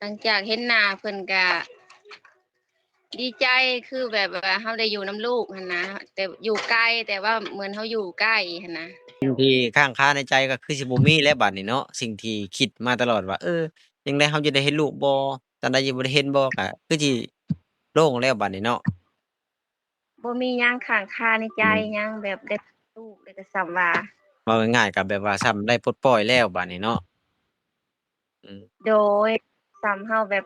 ຫຼັງຈາກເຫັນໜ້າເພິ່ນກະດີໃຈ ຄືແບບວ່າເຮົາໄດ້ຢູ່ນຳລູກຫັ້ນນະ ແຕ່ຢູ່ໄກ ແຕ່ວ່າເໝືອນເຮົາຢູ່ໃກ້ຫັ້ນນະ. ສິ່ງທີ່ຄ້າງຄາໃນໃຈກໍຄືຊິບໍ່ມີແລ້ວບາດນີ້ເນາະ ສິ່ງທີ່ຄິດມາຕະຫຼອດວ່າ ເອີ ຈັ່ງໃດເຮົາຈະໄດ້ເຫັນລູກບໍ່ ຕອນໃດຈະບໍ່ໄດ້ເຫັນບໍ່ ກໍຄືຊິໂລ່ງແລ້ວບາດນີ້ເນາະ. ບໍ່ມີຫຍັງຄ້າງຄາໃນໃຈ ອືມ ຫຍັງ ແບບໄດ້ລູກແລ້ວກໍສ່ຳວ່າ ເວົ້າງ່າຍໆ ກໍແບບວ່າສ່ຳໄດ້ປົດປ່ອຍແລ້ວບາດນີ້ເນາະ. ອືມ ໂດຍ ສ່ຳເຮົາແບບ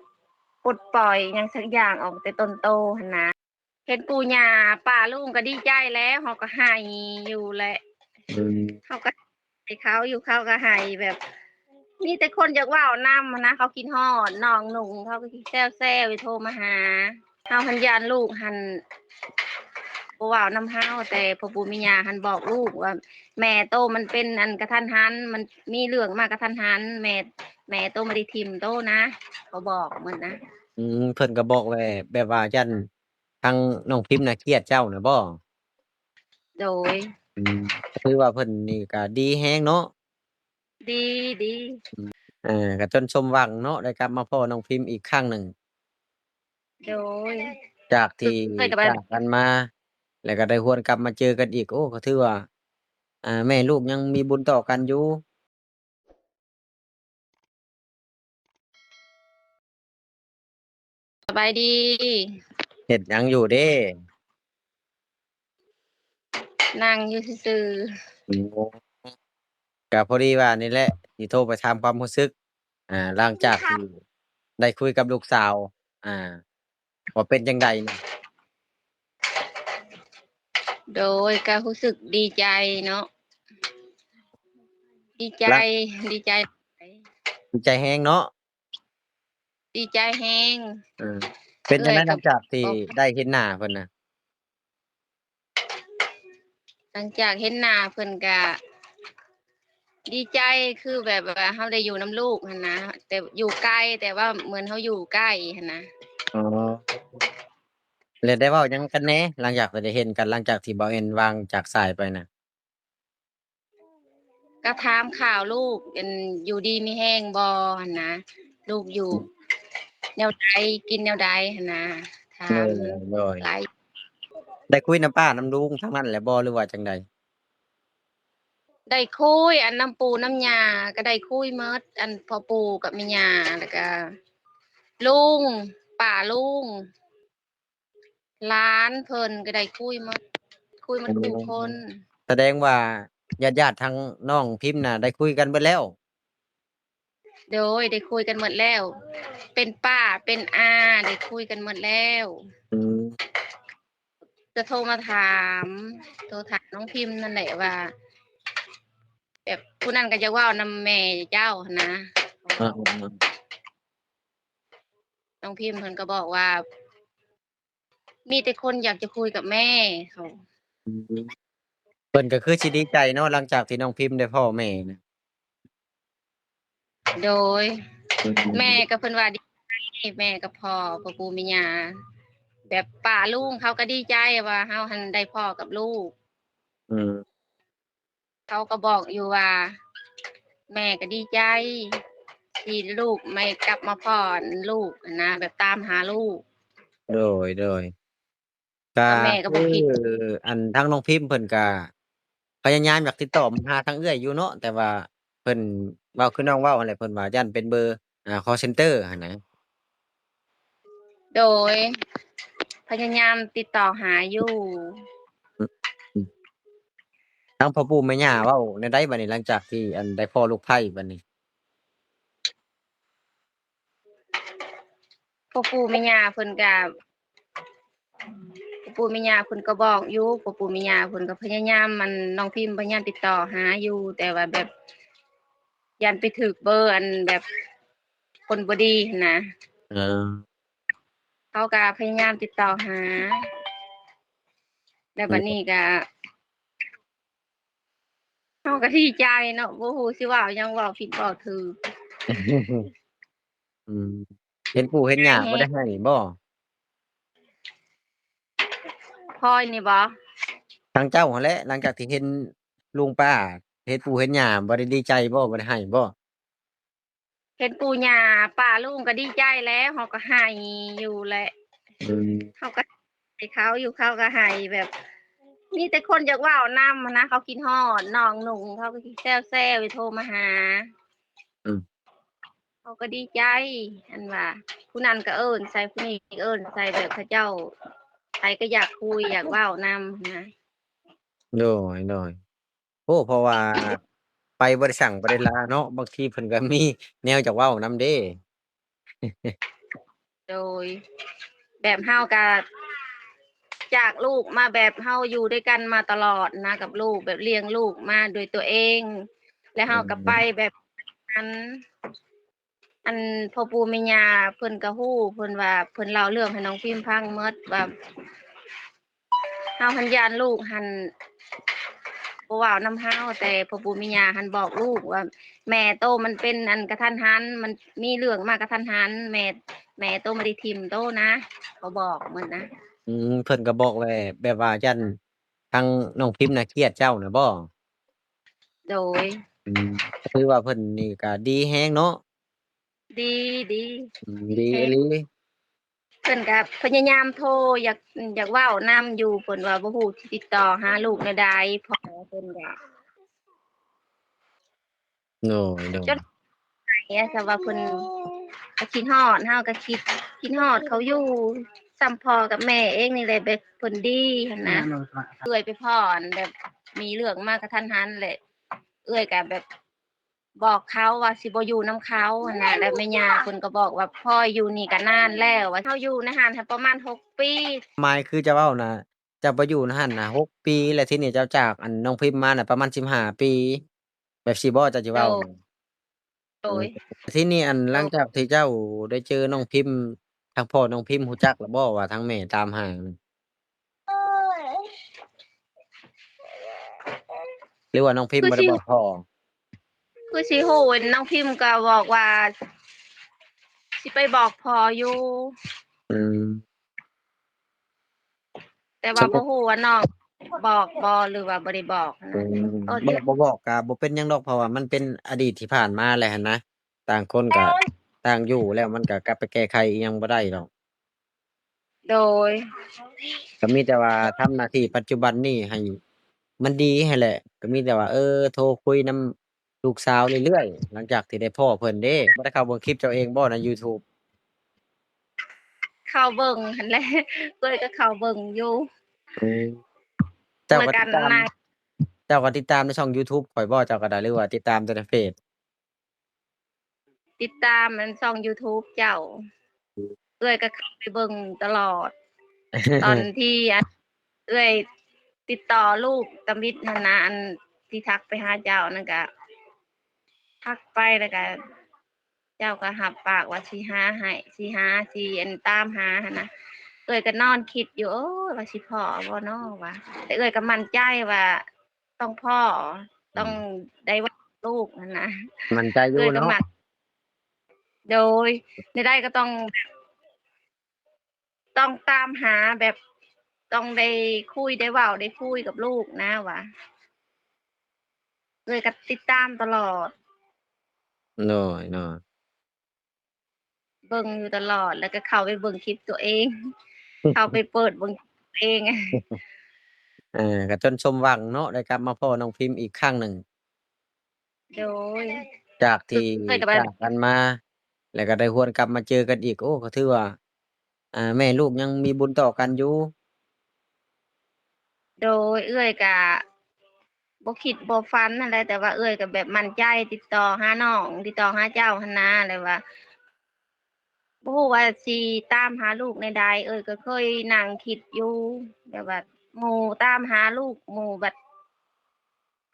ປົດປ່ອຍຫຍັງສັກຢ່າງອອກແຕ່ຕົນໂຕຫັ້ນນະ. ເຫັນປູ່ຍ່າປ້າລຸງກໍດີໃຈແລ້ວ ເຮົາກໍໄຫ້ຢູ່ແຫຼະ. ອືມ ເຮົາກໍ ໃຫ້ເຂົາຢູ່ ເຂົາກໍໃຫ້ແບບ ມີແຕ່ຄົນຢາກເວົ້ານຳຫັ້ນນະ ເຂົາຄິດຮອດນ້ອງນຸ່ງ ເຂົາກໍຊິແຊວໆ ໂທມາຫາ. ເຮົາຫັ້ນຢ້ານລູກຫັ້ນບໍ່ເວົ້ານຳເຮົາ ແຕ່ພໍ່ປູ່ແມ່ຍ່າຫັ້ນບອກລູກວ່າ ແມ່ໂຕມັນເປັນອັນກະທັນຫັນ ມັນມີເລື່ອງມາກະທັນຫັນ ແມ່ ແມ່ໂຕບໍ່ໄດ້ຖິ້ມໂຕນະ ເຂົາບອກໝົດນະ. ອືມ ເພິ່ນກໍບອກແຫຼະ ແບບວ່າຢ້ານທາງນ້ອງພິມນະກຽດເຈົ້ານະບໍ? ໂດຍ ອືມ ຖືວ່າເພິ່ນນີ້ກະດີແຮງເນາະ. ດີ ດີ ອືມ ເອີ ກະຈົນສົມຫວັງເນາະ ໄດ້ກັບມາພໍ້ນ້ອງພິມອີກຄັ້ງໜຶ່ງ. ໂດຍ ຈາກທີ່ຈາກກັນມາ ແລ້ວກໍໄດ້ຫວນກັບມາເຈີກັນອີກ ໂອ້ ກໍຖືວ່າ ອ່າ ແມ່ລູກຍັງມີບຸນຕໍ່ກັນຢູ່. ສະບາຍດີ. ເຮັດຫຍັງຢູ່ເດ? ນັ່ງຢູ່ຊື່ໆ. ໂອ້ ກະພໍດີວ່ານີ້ແຫຼະ ຊິໂທໄປຖາມຄວາມຮູ້ສຶກ ອ່າ ຫຼັງຈາກທີ່ໄດ້ຄຸຍກັບລູກສາວ ອ່າ ວ່າເປັນຈັ່ງໃດ? ໂດຍ ກະຮູ້ສຶກດີໃຈເນາະ ດີໃຈ ດີໃຈ ດີໃຈແຮງເນາະ. ດີໃຈແຮງ. ເອີ ເປັນຈັ່ງໃດຫຼັງຈາກທີ່ໄດ້ເຫັນໜ້າເພິ່ນນະ? ຫຼັງຈາກເຫັນໜ້າເພິ່ນກະດີໃຈ ຄືແບບວ່າເຮົາໄດ້ຢູ່ນຳລູກຫັ້ນນະ ແຕ່ຢູ່ໄກ ແຕ່ວ່າເໝືອນເຮົາຢູ່ໃກ້ຫັ້ນນະ. ອໍ ແລ້ວໄດ້ເວົ້າຫຍັງກັນແດ່ ຫຼັງຈາກທີ່ໄດ້ເຫັນກັນ ຫຼັງຈາກທີ່ບ່າວແອນວາງຈາກສາຍໄປນະ? ກໍຖາມຂ່າວລູກ ອັນ ຢູ່ດີມີແຮງບໍ່ຫັ້ນນະ ລູກຢູ່ແນວໃດ ກິນແນວໃດຫັ້ນນະ ຖາມ ໂດຍ ໂດຍ ຫຼາຍ. ໄດ້ຄຸຍນຳປ້ານຳລຸງທາງນັ້ນແລ້ວບໍ່ ຫຼືວ່າຈັ່ງໃດ? ໄດ້ຄຸຍ ອັນນຳປູ່ນຳຍ່າກໍໄດ້ຄຸຍໝົດ ອັນພໍ່ປູ່ກັບແມ່ຍ່າ ແລ້ວກໍລຸງ ປ້າລຸງ ຫຼານເພິ່ນກໍໄດ້ຄຸຍໝົດ ຄຸຍໝົດ ໂອ້ ທຸກຄົນ. ສະແດງວ່າຍາດໆ ທາງນ້ອງພິມນະໄດ້ຄຸຍກັນເບິດແລ້ວ? ໂດຍ ໄດ້ຄຸຍກັນໝົດແລ້ວ ເປັນປ້າເປັນອາໄດ້ຄຸຍກັນໝົດແລ້ວ. ອືມ ຈະໂທມາຖາມ ໂທຖາມນ້ອງພິມນັ້ນແຫຼະວ່າ ແບບຜູ້ນັ້ນກໍຢາກເວົ້ານຳແມ່ເຈົ້າຫັ້ນນະ. ອືມ ນ້ອງພິມເພິ່ນກໍບອກວ່າ ມີແຕ່ຄົນຢາກຈະຄຸຍກັບແມ່ເຂົາ. ອືມ ເພິ່ນກໍຄືຊິດີໃຈເນາະ ຫຼັງຈາກທີ່ນ້ອງພິມໄດ້ພໍ້ແມ່ນະ. ໂດຍ ອືມ ແມ່ກໍເພິ່ນວ່າດີໃຈ ແມ່ກໍພໍ້ ພໍ່ປູ່ແມ່ຍ່າ ແບບປ້າລຸງເຂົາກໍດີໃຈວ່າເຮົາຫັ້ນໄດ້ພໍ້ກັບລູກ. ອືມ ເຂົາກໍບອກຢູ່ວ່າ ແມ່ກໍດີໃຈທີ່ລູກ ແມ່ກັບມາພໍ້ລູກຫັ້ນນະ ແບບຕາມຫາລູກ. ໂດຍ ໂດຍ ກະ ແມ່ກໍບໍ່ຄິດ ຄື ອັນ ທາງນ້ອງພິມເພິ່ນກະພະຍາຍາມຢາກຕິດຕໍ່ມາຫາທາງເອື້ອຍຢູ່ເນາະ ແຕ່ວ່າເພິ່ນເວົ້າຄືນ້ອງເວົ້າຫັ້ນແຫຼະ ເພິ່ນວ່າຢ້ານເປັນເບີ ອ່າ ຄໍເຊັນເຕີຫັ້ນນະ. ໂດຍ ພະຍາຍາມຕິດຕໍ່ຫາຢູ່. ອືມ ທາງພໍ່ປູ່ແມ່ຍ່າເວົ້າແນວໃດບາດນີ້ ຫຼັງຈາກທີ່ ອັນ ໄດ້ພໍ້ລູກໃພ້ບາດນີ້? ພໍ່ປູ່ແມ່ຍ່າເພິ່ນກະ ພໍ່ປູ່ແມ່ຍ່າເພິ່ນກໍບອກຢູ່ ພໍ່ປູ່ແມ່ຍ່າເພິ່ນກໍພະຍາຍາມ ອັນ ນ້ອງພິມພະຍາຍາມຕິດຕໍ່ຫາຢູ່ ແຕ່ວ່າແບບຢ້ານໄປຖືກເບີ ອັນ ແບບຄົນບໍ່ດີຫັ້ນນະ. ເອີ ເຂົາກໍພະຍາຍາມຕິດຕໍ່ຫາ ແລ້ວບາດນີ້ກໍ ເຮົາກໍດີໃຈເນາະ ບໍ່ຮູ້ຊິເວົ້າຫຍັງ ເວົ້າຜິດເວົ້າຖືກ. ອືມ ເຫັນປູ່ເຫັນຍ່າບໍ່ໄດ້ໄຫ້ບໍ່? ພອຍນີ້ບໍ່? ທາງເຈົ້າຫັ້ນແຫຼະ ຫຼັງຈາກທີ່ເຫັນລຸງປ້າ ເຫັນປູ່ເຫັນຍ່າ ບໍ່ໄດ້ດີໃຈບໍ່? ບໍ່ໄດ້ໄຫ້ບໍ່? ເຫັນປູ່ຍ່າປ້າລຸງກໍດີໃຈແລ້ວ ເຮົາກໍໄຫ້ຢູ່ແຫຼະ ອືມ ເຮົາກໍໃຫ້ເຂົາຢູ່ ເຂົາກໍໄຫ້ແບບ ມີແຕ່ຄົນຢາກເວົ້ານຳຫັ້ນນະ ເຂົາຄິດຮອດນ້ອງນຸ່ງ ເຂົາກໍຊິແຊວໆ ໂທມາຫາ ອືມ ເຂົາກໍດີໃຈ ອັນວ່າ ຜູ້ນັ້ນກໍເອີ້ນໃສ່ ຜູ້ນີ້ກໍເອີ້ນໃສ່ ແບບເຂົາເຈົ້າ ໃຜກໍຢາກຄຸຍ ຢາກເວົ້ານຳຫັ້ນນະ ໂດຍ ໂດຍ. ໂອ້ ເພາະວ່າໄປບໍ່ໄດ້ສັງບໍ່ໄດ້ລາເນາະ ບາງທີເພິ່ນກໍມີແນວຈາກເວົ້ານຳເດ້ ໂດຍ ແບບເຮົາກະຈາກລູກມາ ແບບເຮົາຢູ່ດ້ວຍກັນມາຕະຫຼອດນະກັບລູກ ແບບລ້ຽງລູກມາໂດຍຕົວເອງ ແລະເຮົາກໍໄປແບບນັ້ນ ອັນພໍ່ປູ່ແມ່ຍ່າເພິ່ນກໍຮູ້ ເພິ່ນວ່າເພິ່ນເລົ່າເລື່ອງໃຫ້ນ້ອງພິມຟັງໝົດວ່າ ເຮົາຫັ້ນຢ້ານລູກຫັ້ນບໍ່ເວົ້ານຳເຮົາ ແຕ່ພໍ່ປູ່ແມ່ຍ່າຫັ້ນບອກລູກວ່າ ແມ່ໂຕມັນເປັນອັນກະທັນຫັນ ມັນມີເລື່ອງມາກະທັນຫັນ ແມ່ ແມ່ໂຕບໍ່ໄດ້ຖິ້ມໂຕນະ ເຂົາບອກໝົດນະ ອືມ ເພິ່ນກໍບອກແລ້ວ ແບບວ່າຢ້ານທາງນ້ອງພິມນະກຽດເຈົ້ານະບໍ? ໂດຍ ອືມ ຖືວ່າເພິ່ນນີ້ກະດີແຮງເນາະ ດີ ດີ ອືມ ດີອີ່ຫຼີ ເພິ່ນກໍພະຍາຍາມໂທ ຢາກ ຢາກເວົ້ານຳຢູ່ ເພິ່ນວ່າບໍ່ຮູ້ຊິຕິດຕໍ່ຫາລູກແນວໃດ ພໍ່ເພິ່ນກໍ ໂດຍ ໂດຍ ຈົນໄປ ແຕ່ວ່າເພິ່ນກໍຄິດຮອດ ເຮົາກໍຄິດ ຄິດຮອດເຂົາຢູ່ ສ່ຳພໍ່ກັບແມ່ເອງນີ້ແຫຼະ ແບບເພິ່ນດີຫັ້ນນະ ເອື້ອຍໄປພໍ້ອັນແບບມີເລື່ອງມາກະທັນຫັນແຫຼະ ເອື້ອຍກໍແບບ ບອກເຂົາວ່າຊິບໍ່ຢູ່ນຳເຂົາຫັ້ນນະ ແລ້ວແມ່ຍ່າເພິ່ນກໍບອກວ່າ ພໍ່ຢູ່ນີ້ກໍນານແລ້ວ ວ່າເຮົາຢູ່ໃນຫັ້ນປະມານຫົກປີ ໝາຍຄືເຈົ້າເວົ້ານະ ເຈົ້າໄປຢູ່ໃນຫັ້ນນະຫົກປີ ແລ້ວທີນີ້ເຈົ້າຈາກອັນນ້ອງພິມມານະປະມານສິບຫ້າປີ ແບບຊີ້ບໍ ເຈົ້າຊິເວົ້າ? ໂດຍ ທີນີ້ອັນ ໂດຍ ຫຼັງຈາກທີ່ເຈົ້າໄດ້ເຈີນ້ອງພິມ ທາງພໍ່ນ້ອງພິມຮູ້ຈັກແລ້ວບໍວ່າທາງແມ່ຕາມຫາ? ຫຼືວ່ານ້ອງພິມບໍ່ໄດ້ບອກພໍ່? ຄືຊິຮູ້ ນ້ອງພິມກໍບອກວ່າ ຊິໄປບອກພໍ່ຢູ່ ອືມ ແຕ່ວ່າບໍ່ຮູ້ວ່ານ້ອງບອກບໍ່ ຫຼືວ່າບໍ່ໄດ້ບອກຫັ້ນນະ ອືມ ເອີ ບອກບໍ່ບອກກໍບໍ່ເປັນຫຍັງດອກ ເພາະວ່າມັນເປັນອະດີດທີ່ຜ່ານມາແລ້ວຫັ້ນນະ ຕ່າງຄົນກໍຕ່າງຢູ່ແລ້ວ ມັນກໍກັບໄປແກ້ໄຂອີ່ຫຍັງບໍ່ໄດ້ດອກ. ໂດຍ ກໍມີແຕ່ວ່າທຳໜ້າທີ່ປັດຈຸບັນນີ້ໃຫ້ມັນດີຫັ້ນແຫຼະ ກໍມີແຕ່ວ່າ ເອີ ໂທຄຸຍນຳລູກສາວເລື້ອຍໆ ຫຼັງຈາກທີ່ໄດ້ພໍ້ເພິ່ນເດ້. ບໍ່ໄດ້ເຂົ້າເບິ່ງຄລິບເຈົ້າເອງບໍ່ໃນຢູທູບ? ເຂົ້າເບິ່ງຫັ້ນແຫຼະ ເອື້ອຍກໍເຂົ້າເບິ່ງຢູ່. ອືມ ເຈົ້າກໍຕິດຕາມ ເຈົ້າກໍຕິດຕາມໃນຊ່ອງຢູທູບຂ້ອຍບໍ່ ເຈົ້າກໍໄດ້ ຫຼືວ່າຕິດຕາມແຕ່ໃນເຟສ? ຕິດຕາມອັນຊ່ອງຢູທູບເຈົ້າ ເອື້ອຍກໍເຂົ້າໄປເບິ່ງຕະຫຼອດ ຕອນທີ່ອັນເອື້ອຍຕິດຕໍ່ລູກຕຳອິດຫັ້ນນະ ອັນທີ່ທັກໄປຫາເຈົ້ານັ້ນກະ ທັກໄປແລ້ວກະ ເຈົ້າກໍຮັບປາກວ່າຊິຫາໃຫ້ ຊິຫາ ຊິອັນຕາມຫາຫັ້ນນະ ເອື້ອຍກໍນອນຄິດຢູ່ ໂອ້ຍ ວ່າຊິພໍ້ບໍ່ນໍວ່າ ແຕ່ເອື້ອຍກໍໝັ້ນໃຈວ່າ ຕ້ອງພໍ້ ອືມ ຕ້ອງໄດ້ເວົ້າກັບລູກຫັ້ນນະ ໝັ້ນໃຈຢູ່ເນາະ ໂດຍ ແນວໃດກໍຕ້ອງ ຕ້ອງຕາມຫາແບບ ຕ້ອງໄດ້ຄຸຍ ໄດ້ເວົ້າ ໄດ້ຄຸຍກັບລູກນະວ່າ ເອື້ອຍກໍຕິດຕາມຕະຫຼອດ ໂດຍ ໂດຍ. ເບິ່ງຢູ່ຕະຫຼອດ ແລ້ວກໍເຂົ້າໄປເບິ່ງຄລິບຕົວເອງ ເຂົ້າໄປເປີດເບິ່ງຕົວເອງ ເອີ ກໍຈົນສົມຫວັງເນາະ ໄດ້ກັບມາພໍ້ນ້ອງພິມອີກຄັ້ງໜຶ່ງ ໂດຍ ຈາກທີ່ຈາກກັນມາ ແລ້ວກໍໄດ້ຫວນກັບມາເຈີກັນອີກ ໂອ້ ກໍຖືວ່າ ອ່າ ແມ່ລູກຍັງມີບຸນຕໍ່ກັນຢູ່ ໂດຍ ເອື້ອຍກະບໍ່ຄິດບໍ່ຝັນຫັ້ນແຫຼະ ແຕ່ວ່າເອື້ອຍກະແບບໝັ້ນໃຈ ຕິດຕໍ່ຫານ້ອງ ຕິດຕໍ່ຫາເຈົ້າຫັ້ນນາ ແລ້ວວ່າ ບໍ່ຮູ້ວ່າຊິຕາມຫາລູກແນວໃດ ເອື້ອຍກະເຄີຍນັ່ງຄິດຢູ່ ແບບວ່າໝູ່ຕາມຫາລູກ ໝູ່ບັດ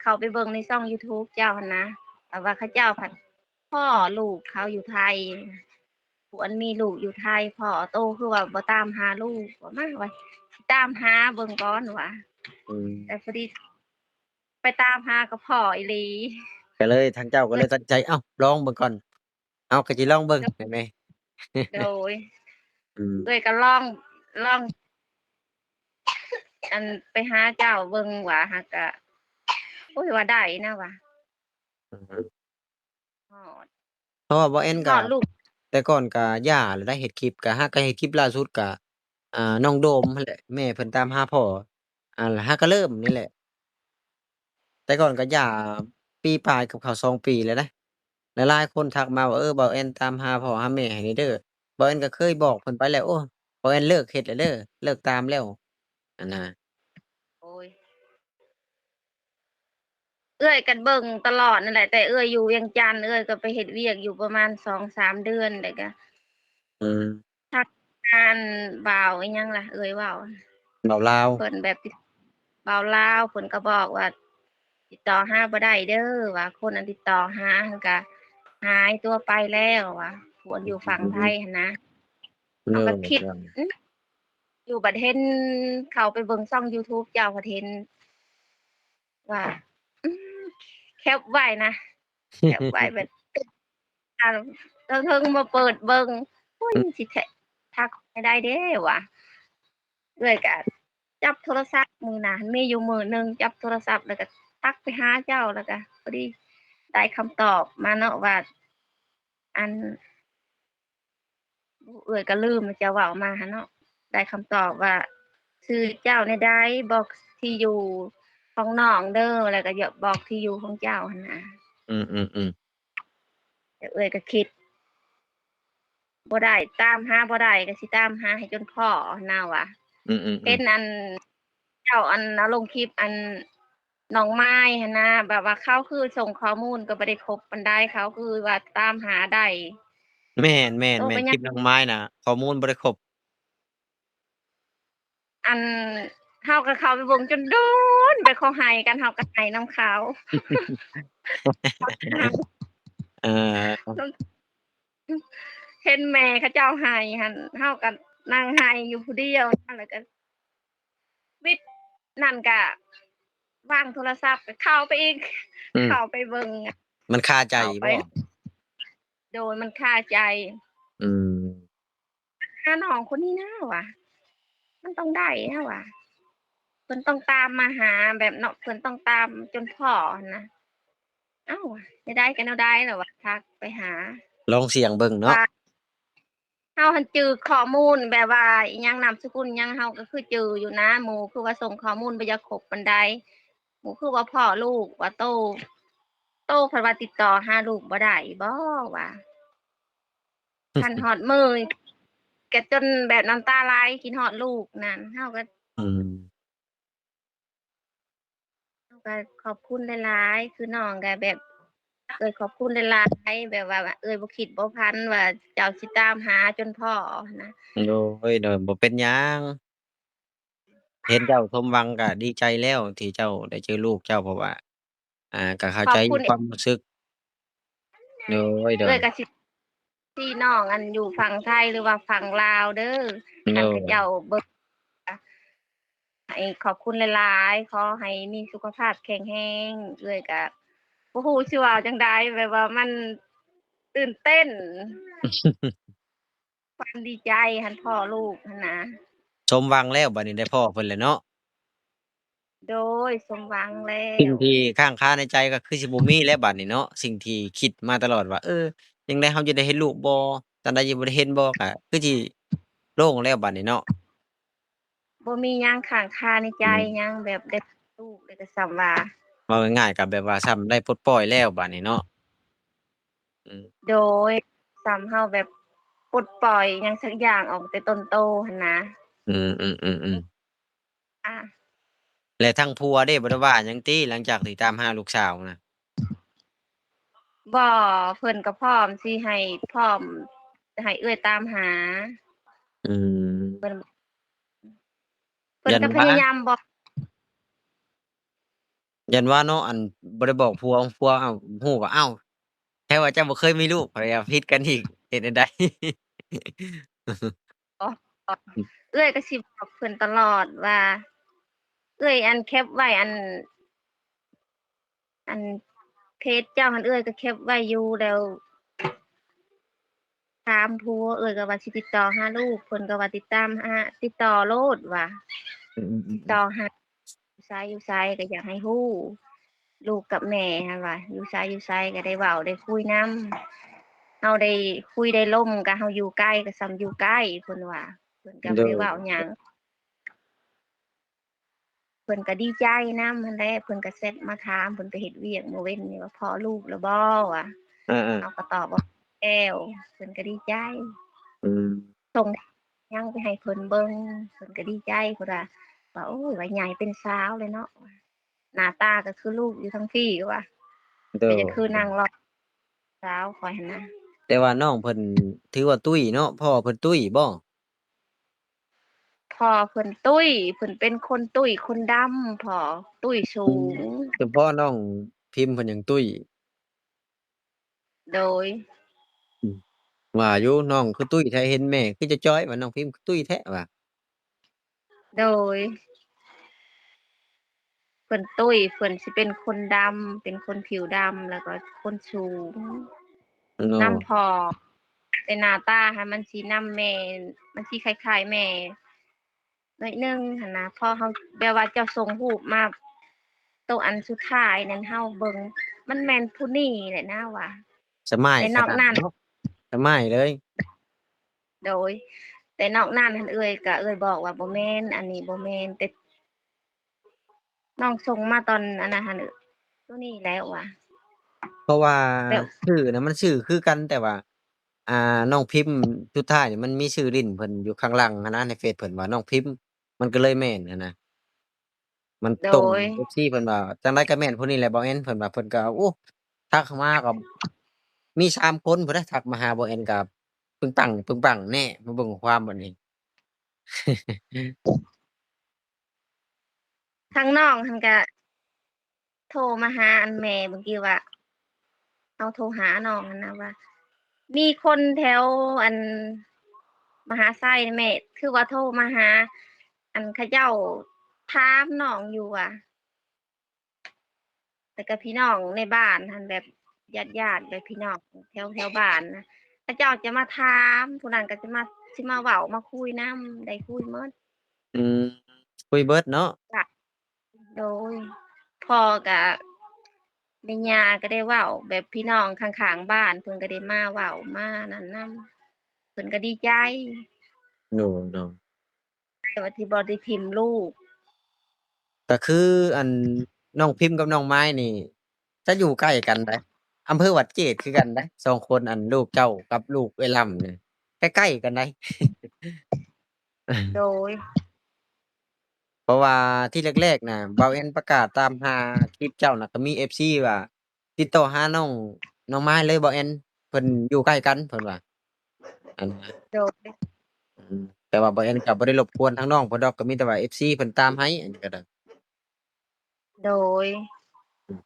ເຂົ້າໄປເບິ່ງໃນຊ່ອງຢູທູບເຈົ້າຫັ້ນນາ ແບບວ່າເຂົາເຈົ້າພັດ ພໍ້ລູກເຂົາຢູ່ໄທ ຜູ້ອັນມີລູກຢູ່ໄທ ພໍ່ໂຕຄືວ່າບໍ່ຕາມຫາລູກ ວ່າມາວ່າຊິຕາມຫາເບິ່ງກ່ອນວ່າ ອືມ ແຕ່ພໍດີໄປຕາມຫາກໍພໍ້ອີ່ຫຼີ ກໍເລີຍ ທາງເຈົ້າກໍເລີຍຕັດໃຈ ເອົ້າ ລອງເບິ່ງກ່ອນ ເອົາ ກໍຊິລອງເບິ່ງ ໂດຍ ແມ່ນໄໝ? ໂດຍ ອືມ ເອື້ອຍກໍລອງ ລອງ ອັນ ໄປຫາເຈົ້າເບິ່ງວ່າ ຫາກະ ໂອ້ຍ ວ່າໄດ້ນະວ່າ ອືມ ຮອດ ເພາະວ່າບໍ່ແອນກໍ ຮອດລູກ ແຕ່ກ່ອນກໍຢ່າແລ້ວໄດ໋ ເຮັດຄລິບ ກໍຫາກໍເຮັດຄລິບລ່າສຸດກໍ ອ່າ ນ້ອງໂດມຫັ້ນແຫຼະ ແມ່ເພິ່ນຕາມຫາພໍ່ ອ່າ ຫາກໍເລີ່ມນີ້ແຫຼະ ແຕ່ກ່ອນກໍຢ່າປີປາຍ ເກືອບເຂົ້າສອງປີແລ້ວນະ ຫຼາຍໆຄົນທັກມາວ່າ ເອີ ບ່າວແອນຕາມຫາພໍ່ຫາແມ່ໃຫ້ແດ່ເດີ ບ່າວແອນກໍເຄີຍບອກເພິ່ນໄປແລ້ວ ໂອ້ ບ່າວແອນເລີກເຮັດແລ້ວເດີ ເລີກຕາມແລ້ວ ອັນນະ ໂອ້ຍ ເອື້ອຍກໍເບິ່ງຕະຫຼອດນັ້ນແຫຼະ ແຕ່ເອື້ອຍຢູ່ວຽງຈັນ ເອື້ອຍກໍໄປເຮັດວຽກຢູ່ປະມານສອງສາມເດືອນ ແລ້ວກໍ ອືມ ທັກຫາ ບ່າວອີ່ຫຍັງລະ ເອື້ອຍເວົ້າ ບ່າວລາວ ເພິ່ນແບບ ບ່າວລາວ ເພິ່ນກໍບອກວ່າ ຕິດຕໍ່ຫາບໍ່ໄດ້ເດີ ວ່າຄົນອັນຕິດຕໍ່ຫາຫັ້ນກະຫາຍຕົວໄປແລ້ວວ່າ ຜູ້ອັນຢູ່ຝັ່ງໄທຫັ້ນນະ ເຮົາກໍຄິດ ອືມ ຢູ່ບັດເຫັນເຂົ້າໄປເບິ່ງຊ່ອງຢູທູບເຈົ້າ ບັດເຫັນວ່າ ອືມ ແຄບໄວ້ນະ ແຄບໄວ້ແບບ ອ່າ ເທິງໆມາເປີດເບິ່ງ ໂອ້ຍ ອືມ ຊິແທ- ທັກໃຫ້ໄດ້ເດ້ວ່າ ເອື້ອຍກະຈັບໂທລະສັບ ມື້ນັ້ນມີຢູ່ມື້ໜຶ່ງ ຈັບໂທລະສັບ ແລ້ວກະທັກໄປຫາເຈົ້າ ແລ້ວກະພໍດີໄດ້ຄຳຕອບມາເນາະວ່າ ອັນ ເອື້ອຍກໍລືມເຈົ້າເວົ້າມາຫັ້ນເນາະ ໄດ້ຄຳຕອບວ່າ ຊື່ເຈົ້າແນວໃດ ບອກທີ່ຢູ່ຂອງນ້ອງເດີ ແລ້ວກໍຢາກບອກທີ່ຢູ່ຂອງເຈົ້າຫັ້ນນະ ອືມໆໆ ແລ້ວເອື້ອຍກໍຄິດ ບໍ່ໄດ້ ຕາມຫາບໍ່ໄດ້ ກໍຊິຕາມຫາໃຫ້ຈົນພໍ້ຫັ້ນນະວ່າ ອືມໆໆ ເຫັນອັນ ເຈົ້າອັນເອົາລົງຄລິບອັນ ນ້ອງມາຍຫັ້ນນະ ແບບວ່າເຂົາຄືສົ່ງຂໍ້ມູນກໍບໍ່ໄດ້ຄົບປານໃດ ເຂົາຄືວ່າຕາມຫາໄດ້ ແມ່ນໆໆ ໂອ້ ເປັນຫຍັງ ຄລິບນ້ອງມາຍນະ ຂໍ້ມູນບໍ່ໄດ້ຄົບ ອັນ ເຮົາກໍເຂົ້າໄປເບິ່ງຈົນດົນ ໄປຂໍໄຫ້ກັນ ເຮົາກໍໄຫ້ນຳເຂົາ ເອີ ເຫັນແມ່ເຂົາເຈົ້າໄຫ້ຫັ້ນ ເຮົາກໍນັ່ງໄຫ້ຢູ່ຜູ້ດຽວ ແລ້ວກໍ ວິດນັ້ນກະວາງໂທລະສັບ ເຂົ້າໄປອີກ ອືມ ເຂົ້າໄປເບິ່ງ ມັນຄາໃຈ ເຂົ້າໄປ ບໍ່? ໂດຍ ມັນຄາໃຈ ອືມ ຫານ້ອງຄົນນີ້ນະວ່າ ມັນຕ້ອງໄດ້ນະວ່າ ເພິ່ນຕ້ອງຕາມມາຫາແບບເນາະ ເພິ່ນຕ້ອງຕາມຈົນພໍ້ຫັ້ນນະ ເອົ້າ ແນວໃດກໍແນວໃດລະວ່າ ທັກໄປຫາ ລອງສ່ຽງເບິ່ງເນາະ ວ່າ ເຮົາຫັ້ນຈື່ຂໍ້ມູນແບບວ່າອີ່ຫຍັງ ນາມສະກຸນຫຍັງ ເຮົາກໍຄືຈື່ຢູ່ນະ ໝູ່ຄືວ່າສົ່ງຂໍ້ມູນບໍ່ຢາກຄົບປານໃດ ໝູ່ຄືວ່າພໍ້ລູກວ່າ ໂຕ ໂຕເພິ່ນວ່າຕິດຕໍ່ຫາລູກບໍ່ໄດ້ບໍວ່າ ຄັນຮອດມື້ກໍຈົນແບບນ້ຳຕາໄຫຼ ຄິດຮອດລູກນັ້ນ ເຮົາກໍ ອືມ ກໍຂອບຄຸນຫຼາຍໆ ຄືນ້ອງກໍແບບ ເອື້ອຍຂອບຄຸນຫຼາຍໆ ແບບວ່າເອື້ອຍບໍ່ຄິດບໍ່ຝັນວ່າເຈົ້າຊິຕາມຫາຈົນພໍ້ຫັ້ນນະ ໂດຍ ໂດຍ ບໍ່ເປັນຫຍັງ ເຫັນເຈົ້າສົມຫວັງກໍດີໃຈແລ້ວ ທີ່ເຈົ້າໄດ້ເຈີລູກເຈົ້າ ເພາະວ່າ ອ່າ ກໍເຂົ້າໃຈ ຂອບຄຸນ ຄວາມຮູ້ສຶກ ໂດຍ ໂດຍ ເອື້ອຍກໍຊິ ທີ່ນ້ອງອັນຢູ່ຝັ່ງໄທ ຫຼືວ່າຝັ່ງລາວເດີ ໂດຍ ອັນເຂົາເຈົ້າເບິ່ງ ໃຫ້ຂອບຄຸນຫຼາຍໆ ຂໍໃຫ້ມີສຸຂະພາບແຂງແຮງ ເອື້ອຍກະບໍ່ຮູ້ຊິເວົ້າຈັ່ງໃດ ແບບວ່າມັນຕື່ນເຕັ້ນ ຄວາມດີໃຈຫັ້ນ ພໍ້ລູກຫັ້ນນະ ສົມຫວັງແລ້ວ ບັດນີ້ໄດ້ພໍ້ເພິ່ນແລ້ວເນາະ ໂດຍ ສົມຫວັງແລ້ວ ສິ່ງທີ່ຄ້າງຄາໃນໃຈກໍຄືຊິບໍ່ມີແລ້ວບັດນີ້ເນາະ ສິ່ງທີ່ຄິດມາຕະຫຼອດວ່າ ເອີ ຈັ່ງໃດເຮົາຈະໄດ້ເຫັນລູກບໍ່ ຕອນໃດຈະບໍ່ໄດ້ເຫັນບໍ່ ກໍຄືຊິໂລ່ງແລ້ວບັດນີ້ເນາະ ບໍ່ມີຫຍັງຄ້າງຄາໃນໃຈ ອືມ ຫຍັງ ແບບໄດ້ລູກແລ້ວກໍສ່ຳວ່າ ເວົ້າງ່າຍໆ ກໍແບບວ່າສ່ຳໄດ້ປົດປ່ອຍແລ້ວບັດນີ້ເນາະ ອືມ ໂດຍ ສ່ຳເຮົາແບບປົດປ່ອຍຫຍັງສັກຢ່າງອອກແຕ່ຕົນໂຕຫັ້ນນະ ອືມໆໆໆ ອ່າ ແລະທາງຜົວເດ້ ບໍ່ໄດ້ວ່າຫຍັງຕິ ຫຼັງຈາກທີ່ຕາມຫາລູກສາວນະ? ບໍ່ ເພິ່ນກໍພ້ອມຊິໃຫ້ ພ້ອມໃຫ້ເອື້ອຍຕາມຫາ ອືມ ເພິ່ນ ເພິ່ນກໍ ຢ້ານວ່າ ພະຍາຍາມບອກ ຢ້ານວ່າເນາະ ອັນ ບໍ່ໄດ້ບອກຜົວ ຜົວ ເອົ້າ ຮູ້ວ່າ ເອົ້າ ແທ້ວ່າເຈົ້າບໍ່ເຄີຍມີລູກ ຂ້ອຍວ່າຜິດກັນອີກ ເຮັດແນວໃດ? ເອື້ອຍກໍຊິບອກເພິ່ນຕະຫຼອດວ່າ ເອື້ອຍອັນແຄບໄວ້ ອັນ ອັນເພຈເຈົ້າຫັ້ນ ເອື້ອຍກໍແຄບໄວ້ຢູ່ ແລ້ວຖາມຜົວ ເອື້ອຍກໍວ່າຊິຕິດຕໍ່ຫາລູກ ເພິ່ນກໍວ່າຕິດຕາມຫາ ຕິດຕໍ່ໂລດວ່າ ອືມໆໆ ຕິດຕໍ່ຫາ ຢູ່ໃສ ຢູ່ໃສ ກໍຢາກໃຫ້ຮູ້ ລູກກັບແມ່ຫັ້ນວ່າ ຢູ່ໃສ ຢູ່ໃສ ກໍໄດ້ເວົ້າໄດ້ຄຸຍນຳ ເຮົາໄດ້ຄຸຍໄດ້ລົມ ກະເຮົາຢູ່ໃກ້ ກະສ່ຳຢູ່ໃກ້ ເພິ່ນວ່າ ເພິ່ນກະບໍ່ໄດ້ເວົ້າຫຍັງ. ເພິ່ນກະດີໃຈນຳຫັ້ນແຫຼະ ເພິ່ນກະແຊັດມາຖາມ ເພິ່ນໄປເຮັດວຽກມື້ເວັນນີ້ວ່າພໍ້ລູກແລ້ວບໍ່ ວ່າ ເອີໆ ເຮົາກະຕອບວ່າແລ້ວ ເພິ່ນກະດີໃຈ. ອືມ ສົ່ງຍັງໄປໃຫ້ເພິ່ນເບິ່ງ ເພິ່ນກະດີໃຈ ເພິ່ນວ່າ ວ່າ ໂອ້ຍ ວ່າໃຫຍ່ເປັນສາວແລ້ວເນາະ ໜ້າຕາກະຄືລູກຢູ່ທາງພີ້ວ່າ ໂດຍ ເປັນຄືນາງລອຍສາວຂ້ອຍຫັ້ນນະ. ແຕ່ວ່ານ້ອງເພິ່ນຖືວ່າຕຸ້ຍເນາະ ພໍ່ເພິ່ນຕຸ້ຍບໍ່? ພໍ່ເພິ່ນຕຸ້ຍ ເພິ່ນເປັນຄົນຕຸ້ຍຄົນດຳ ພໍ່ຕຸ້ຍສູງ. ອືມ ສະເພາະນ້ອງພິມເພິ່ນຍັງຕຸ້ຍ. ໂດຍ ອືມ ວ່າຢູ່ ນ້ອງຄືຕຸ້ຍແທ້ ເຫັນແມ່ຄືຈະຈ່ອຍ ວ່ານ້ອງພິມຄືຕຸ້ຍແທ້ວ່າ. ໂດຍ ເພິ່ນຕຸ້ຍ ເພິ່ນຊິເປັນຄົນດຳ ເປັນຄົນຜິວດຳ ແລ້ວກໍຄົນສູງ ນຳພໍ່ ແຕ່ໜ້າຕາຫັ້ນມັນຊິນຳແມ່ ມັນຊິຄ້າຍໆແມ່ໜ້ອຍໜຶ່ງຫັ້ນນະ. ພໍເຮົາ ແບບວ່າເຈົ້າສົ່ງຮູບມາ ໂຕອັນສຸດທ້າຍນັ້ນ ເຮົາເບິ່ງ ມັນແມ່ນຜູ້ນີ້ແຫຼະນາວ່າ ສະມາຍ ແຕ່ນອກນັ້ນ ສະມາຍເລີຍ. ໂດຍ ແຕ່ນອກນັ້ນຫັ້ນເອື້ອຍກະເອື້ອຍບອກວ່າບໍ່ແມ່ນ ອັນນີ້ບໍ່ແມ່ນ ແຕ່ນ້ອງສົ່ງມາຕອນອັນນັ້ນຫັ້ນ ໂຕນີ້ແຫຼະວ່າ ເພາະວ່າ ແບບ ຊື່ນະມັນຊື່ຄືກັນ ແຕ່ວ່າ ອ່າ ນ້ອງພິມສຸດທ້າຍນີ້ມັນມີຊື່ຫຼິ້ນເພິ່ນຢູ່ຂ້າງຫຼັງຫັ້ນນະ ໃນເຟສເພິ່ນວ່ານ້ອງພິມ ມັນກໍເລີຍແມ່ນຫັ້ນນະ. ມັນ ໂດຍ ຕົງ ເອັຟຊີ ເພິ່ນວ່າ ຈັ່ງໃດກໍແມ່ນຜູ້ນີ້ແຫຼະບໍ່ແອນ ເພິ່ນວ່າ ເພິ່ນກໍ ໂອ້ ທັກມາກໍມີສາມຄົນພຸ້ນເດ້ ທັກມາຫາບໍ່ແອນ ກໍປຶ້ງປັງ ປຶ້ງປັງແນ່ ມາເບິ່ງຂໍ້ຄວາມບັດນີ້. ທາງນ້ອງຫັ້ນກະໂທມາຫາອັນແມ່ເມື່ອກີ້ວ່າ ເຮົາໂທຫານ້ອງຫັ້ນນະວ່າ ມີຄົນແຖວອັນມະຫາໄຊແມ່ ຄືວ່າໂທມາຫາ ອັນເຂົາເຈົ້າຖາມນ້ອງຢູ່ວ່າ ແລ້ວກໍພີ່ນ້ອງໃນບ້ານຫັ້ນ ແບບຍາດໆ ແບບພີ່ນ້ອງແຖວ ແຖວບ້ານນະ ເຂົາເຈົ້າຈະມາຖາມ ຜູ້ນັ້ນກໍຈະມາ ຊິມາເວົ້າມາຄຸຍນຳ ໄດ້ຄຸຍໝົດ. ອືມ ຄຸຍເບິດເນາະ. ໂດຍ ພໍ່ກະ ແມ່ຍ່າກໍໄດ້ເວົ້າ ແບບພີ່ນ້ອງຂ້າງໆບ້ານເພິ່ນກໍໄດ້ມາເວົ້າມານັ້ນນຳ ເພິ່ນກໍດີໃຈ. ໂດຍ ໂດຍ ແຕ່ວ່າທີ່ບໍ່ໄດ້ຖິ້ມລູກ ກໍຄືອັນນ້ອງພິມກັບນ້ອງມາຍນີ້ ຈະຢູ່ໃກ້ກັນໃດ໋ ອຳເພີວັດເຈດຄືກັນໃດ໋ ສອງຄົນ ອັນລູກເຈົ້າກັບລູກເອື້ອຍລຳນີ້ ໃກ້ໆກັນໃດ໋. ໂດຍ ເພາະວ່າທີແລກໆນະ ບ່າວແອນປະກາດຕາມຫາຄລິບເຈົ້ານະ ກໍມີເອັຟຊີວ່າ ຕິດຕໍ່ຫານ້ອງ ນ້ອງມາຍເລີຍ ບ່າວແອນ ເພິ່ນຢູ່ໃກ້ກັນ ເພິ່ນວ່າ ອັນ ໂດຍ ອືມ ແຕ່ວ່າບ່າວແອນກໍບໍ່ໄດ້ລົບກວນທາງນ້ອງເພິ່ນດອກ ກໍມີແຕ່ວ່າເອັຟຊີເພິ່ນຕາມໃຫ້ ອັນນີ້ກໍໄດ້. ໂດຍ ອືມ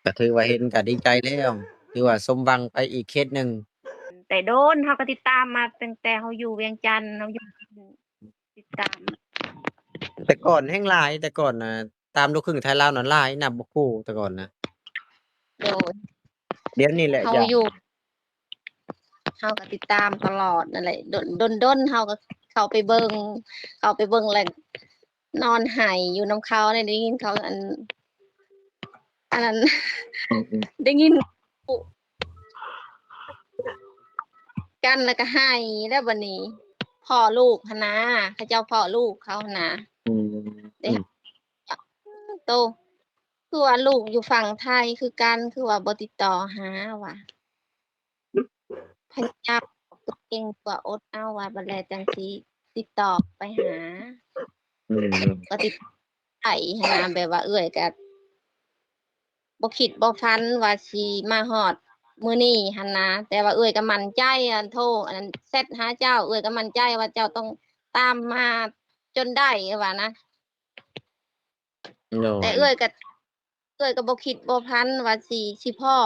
ກໍຖືວ່າເຫັນກໍດີໃຈແລ້ວ ຖືວ່າສົມຫວັງໄປອີກເຂດໜຶ່ງ. ແຕ່ດົນ ເຮົາກໍຕິດຕາມມາຕັ້ງແຕ່ເຮົາຢູ່ວຽງຈັນ ເຮົາຢູ່ ຕິດຕາມ ແຕ່ກ່ອນແຮ່ງຫຼາຍ ແຕ່ກ່ອນນະ ຕາມລູກຄຶ່ງໄທລາວນັ້ນຫຼາຍ ນັບບໍ່ຮູ້ແຕ່ກ່ອນນະ. ໂດຍ ດຽວນີ້ແຫຼະ ເຮົາຢູ່ ເຮົາກໍຕິດຕາມຕະຫຼອດນັ້ນແຫຼະ ດົນ ດົນໆເຮົາກໍເຂົ້າໄປເບິ່ງ ເຂົ້າໄປເບິ່ງແລ້ວນອນໄຫ້ຢູ່ນຳເຂົາ ໄດ້ຍິນເຂົາ ອັນ ອັນນັ້ນ ອືມໆ ໄດ້ຍິນ ກັນ ແລ້ວກໍໄຫ້ແລ້ວບັດນີ້ ພໍ່ລູກຫັ້ນນາ ເຂົາເຈົ້າພໍ່ລູກເຂົາຫັ້ນນາ. ອືມ ເດ້ ອືມ ໂຕ ຄືວ່າລູກຢູ່ຝັ່ງໄທຄືກັນ ຄືວ່າບໍ່ຕິດຕໍ່ຫາວ່າ ພະຍາຍາມບອກຕົວເອງວ່າອົດເອົາວ່າ ບັດແລະຈັ່ງຊິຕິດຕໍ່ໄປຫາ. ອືມ ກໍຕິດໄປຫັ້ນນະ ແບບວ່າເອື້ອຍກໍ ບໍ່ຄິດບໍ່ຝັນວ່າຊິມາຮອດມື້ນີ້ຫັ້ນນະ ແຕ່ວ່າເອື້ອຍກໍໝັ້ນໃຈ ອັນໂທ ອັນແຊັດຫາເຈົ້າ ເອື້ອຍກໍໝັ້ນໃຈວ່າເຈົ້າຕ້ອງຕາມມາຈົນໄດ້ວ່ານະ. ໂດຍ ແຕ່ເອື້ອຍກໍ ເອື້ອຍກໍບໍ່ຄິດບໍ່ຝັນວ່າຊິ ຊິພໍ້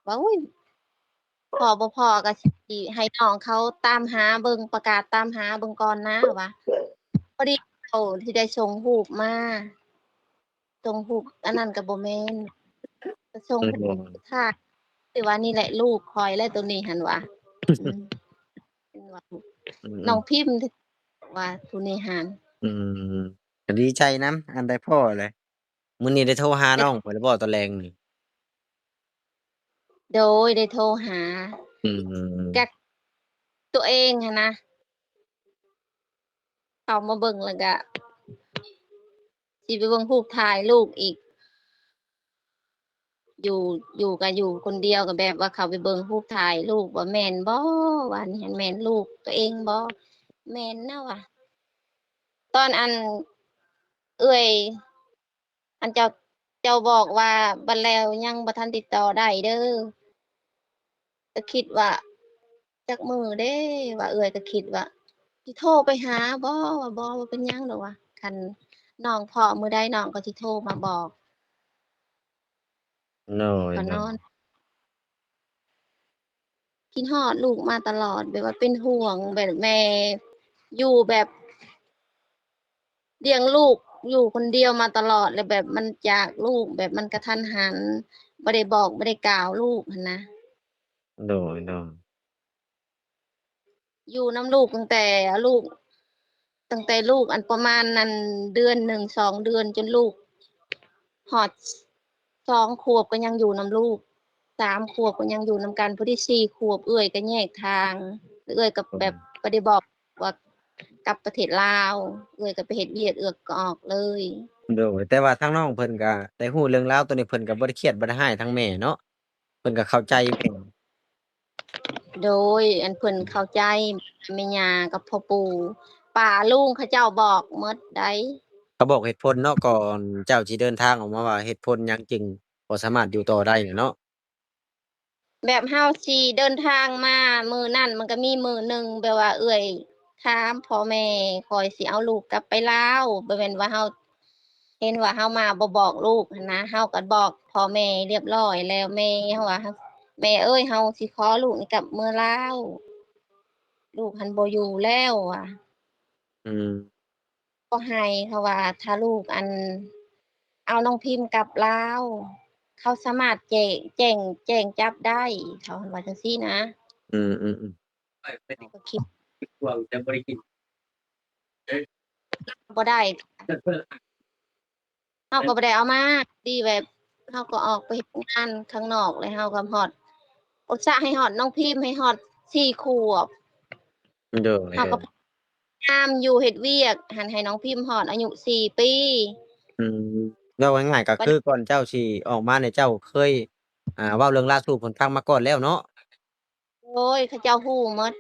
ວ່າ ໂອ້ຍ ພໍ້ບໍ່ພໍ້ກໍຊິໃຫ້ນ້ອງເຂົາຕາມຫາເບິ່ງ ປະກາດຕາມຫາເບິ່ງກ່ອນນະວ່າ. ພໍດີເຂົາທີ່ໄດ້ສົ່ງຮູບມາ ສົ່ງຮູບອັນນັ້ນກໍບໍ່ແມ່ນ ກໍສົ່ງ ອືມ ຮູບຖ່າຍ ທີ່ວ່ານີ້ແຫຼະລູກຂ້ອຍແຫຼະໂຕນີ້ຫັ້ນວ່າ. ອືມ ເຫັນວ່າ ອືມ ນ້ອງພິມວ່າຜູ້ນີ້ຫັ້ນ. ອືມ ກໍດີໃຈນຳ ອັນໄດ້ພໍ້ແຫຼະ. ມື້ນີ້ໄດ້ໂທຫານ້ອງເພິ່ນແລ້ວບໍ່ຕອນແລງນີ້? ໂດຍ ໄດ້ໂທຫາ ອືມ ກັກຕົວເອງຫັ້ນນະ ເຂົ້າມາເບິ່ງ ແລ້ວກະຊິໄປເບິ່ງຮູບຖ່າຍລູກອີກ ຢູ່ ຢູ່ກະຢູ່ຄົນດຽວ ກະແບບວ່າເຂົ້າໄປເບິ່ງຮູບຖ່າຍລູກວ່າແມ່ນບໍ່ ວ່ານີ້ຫັ້ນແມ່ນລູກຕົວເອງບໍ່ ແມ່ນນະວ່າ ຕອນອັນເອື້ອຍ ອັນເຈົ້າ ເຈົ້າບອກວ່າບັດແລ້ວຍັງບໍ່ທັນຕິດຕໍ່ໄດ້ເດີ ກະຄິດວ່າຈັກມື້ເດ້ ວ່າເອື້ອຍກະຄິດວ່າຊິໂທໄປຫາບໍ່ ວ່າບໍ່ ບໍ່ເປັນຫຍັງດອກວ່າ ຄັນນ້ອງພ້ອມມື້ໃດນ້ອງກະຊິໂທມາບອກ ໂດຍ ກະນອນ ໂດຍ ຄິດຮອດລູກມາຕະຫຼອດ ແບບວ່າເປັນຫ່ວງ ແບບແມ່ຢູ່ແບບ ລ້ຽງລູກຢູ່ຄົນດຽວມາຕະຫຼອດ ແລ້ວແບບມັນຈາກລູກ ແບບມັນກະທັນຫັນ ບໍ່ໄດ້ບອກບໍ່ໄດ້ກ່າວລູກຫັ້ນນະ ໂດຍ ໂດຍ ຢູ່ນຳລູກຕັ້ງແຕ່ລູກ ຕັ້ງແຕ່ລູກອັນປະມານອັນເດືອນໜຶ່ງສອງເດືອນ ຈົນລູກຮອດສອງຂວບກະຍັງຢູ່ນຳລູກ ສາມຂວບກະຍັງຢູ່ນຳກັນ ພໍດີສີ່ຂວບເອື້ອຍກະແຍກທາງ ເອື້ອຍກະແບບ ອືມ ບໍ່ໄດ້ບອກວ່າກັບປະເທດລາວ ເອື້ອຍກະໄປເຮັດວຽກ ເອື້ອຍກະອອກເລີຍ ໂດຍ ແຕ່ວ່າທາງນ້ອງເພິ່ນກະໄດ້ຮູ້ເລື່ອງລາວໂຕນີ້ ເພິ່ນກະບໍ່ໄດ້ຄຽດບໍ່ໄດ້ຮ້າຍທາງແມ່ເນາະ ເພິ່ນກະເຂົ້າໃຈແມ່ ໂດຍ ອັນເພິ່ນເຂົ້າໃຈ ແມ່ຍ່າກັບພໍ່ປູ່ ປ້າລຸງເຂົາເຈົ້າບອກໝົດໃດ ເຂົາບອກເຫດຜົນເນາະ ກ່ອນເຈົ້າຊິເດີນທາງອອກມາວ່າເຫດຜົນຫຍັງຈຶ່ງບໍ່ສາມາດຢູ່ຕໍ່ໄດ້ເນາະ ແບບເຮົາຊິເດີນທາງມາມື້ນັ້ນ ມັນກະມີມື້ໜຶ່ງແບບວ່າເອື້ອຍຖາມພໍ່ແມ່ ຂ້ອຍຊິເອົາລູກກັບໄປລາວ ບໍ່ແມ່ນວ່າເຮົາ ເຫັນວ່າເຮົາມາບໍ່ບອກລູກຫັ້ນນະ ເຮົາກະບອກພໍ່ແມ່ຮຽບຮ້ອຍແລ້ວ ແມ່ເຮົາວ່າ ແມ່ເອີຍ ເຮົາຊິຂໍລູກນີ້ກັບເມືອລາວ ລູກຫັ້ນບໍ່ຢູ່ແລ້ວວ່າ ອືມ ບໍ່ໃຫ້ ເຂົາວ່າຖ້າລູກອັນເອົານ້ອງພິມກັບລາວ ເຂົາສາມາດແຈ້ງ ແຈ້ງ ແຈ້ງຈັບໄດ້ ເຂົາຫັ້ນວ່າຈັ່ງຊີ້ນະ ອືມໆໆ ເຮົາກະຄິດ ບໍ່ໄດ້ ເຮົາກະບໍ່ໄດ້ເອົາມາ ດີແບບເຮົາກະອອກໄປເຮັດງານຂ້າງນອກ ແລ້ວເຮົາກະຮອດ ອຸດສະໃຫ້ຮອດນ້ອງພິມໃຫ້ຮອດສີ່ຂວບ ໂດຍ ເຮົາກະພະຍາຍາມຢູ່ເຮັດວຽກຫັ້ນໃຫ້ນ້ອງພິມຮອດອາຍຸສີ່ປີ ອືມ ເວົ້າງ່າຍໆ ກະຄືກ່ອນເຈົ້າຊິອອກມານີ້ ເຈົ້າເຄີຍ ອ່າ ເວົ້າເລື່ອງລາວສູ່ເພິ່ນຟັງມາກ່ອນແລ້ວເນາະ ໂດຍ ເຂົາເຈົ້າຮູ້ໝົດ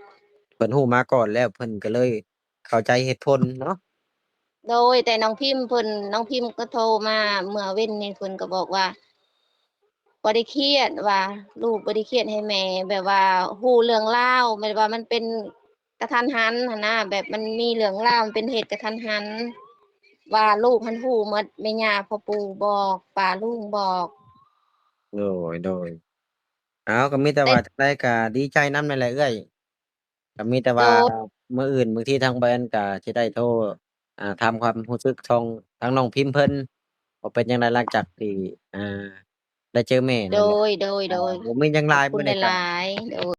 ເພິ່ນຮູ້ມາກ່ອນແລ້ວ ເພິ່ນກະເລີຍເຂົ້າໃຈເຫດຜົນເນາະ ໂດຍ ແຕ່ນ້ອງພິມເພິ່ນ ນ້ອງພິມກະໂທມາເມື່ອເວັນນີ້ ເພິ່ນກະບອກວ່າບໍ່ໄດ້ຄຽດວ່າ ລູກບໍ່ໄດ້ຄຽດໃຫ້ແມ່ ແບບວ່າຮູ້ເລື່ອງລາວ ແບບວ່າມັນເປັນກະທັນຫັນຫັ້ນນະ ແບບມັນມີເລື່ອງລາວ ມັນເປັນເຫດກະທັນຫັນ ວ່າລູກຫັ້ນຮູ້ໝົດ ແມ່ຍ່າພໍ່ປູ່ບອກ ປ້າລຸງບອກ ໂດຍ ໂດຍ ເອົາ ກະມີແຕ່ວ່າ ແຕ່ ຈັ່ງໃດກະດີໃຈນຳນັ້ນແຫຼະເອື້ອຍ ກະມີແຕ່ວ່າ ໂດຍ ມື້ອື່ນບາງທີທາງແບຣນກະຊິໄດ້ໂທ ອ່າ ຖາມຄວາມຮູ້ສຶກຂອງທາງນ້ອງພິມເພິ່ນ ວ່າເປັນຈັ່ງໃດຫຼັງຈາກທີ່ ອ່າ ໄດ້ເຈີແມ່ນັ້ນແຫຼະ ໂດຍ ໂດຍ ໂດຍ ບໍ່ມີຫຍັງຫຼາຍ ຂອບຄຸນ ມື້ນີ້ກະ ຫຼາຍໆ ໂດຍ.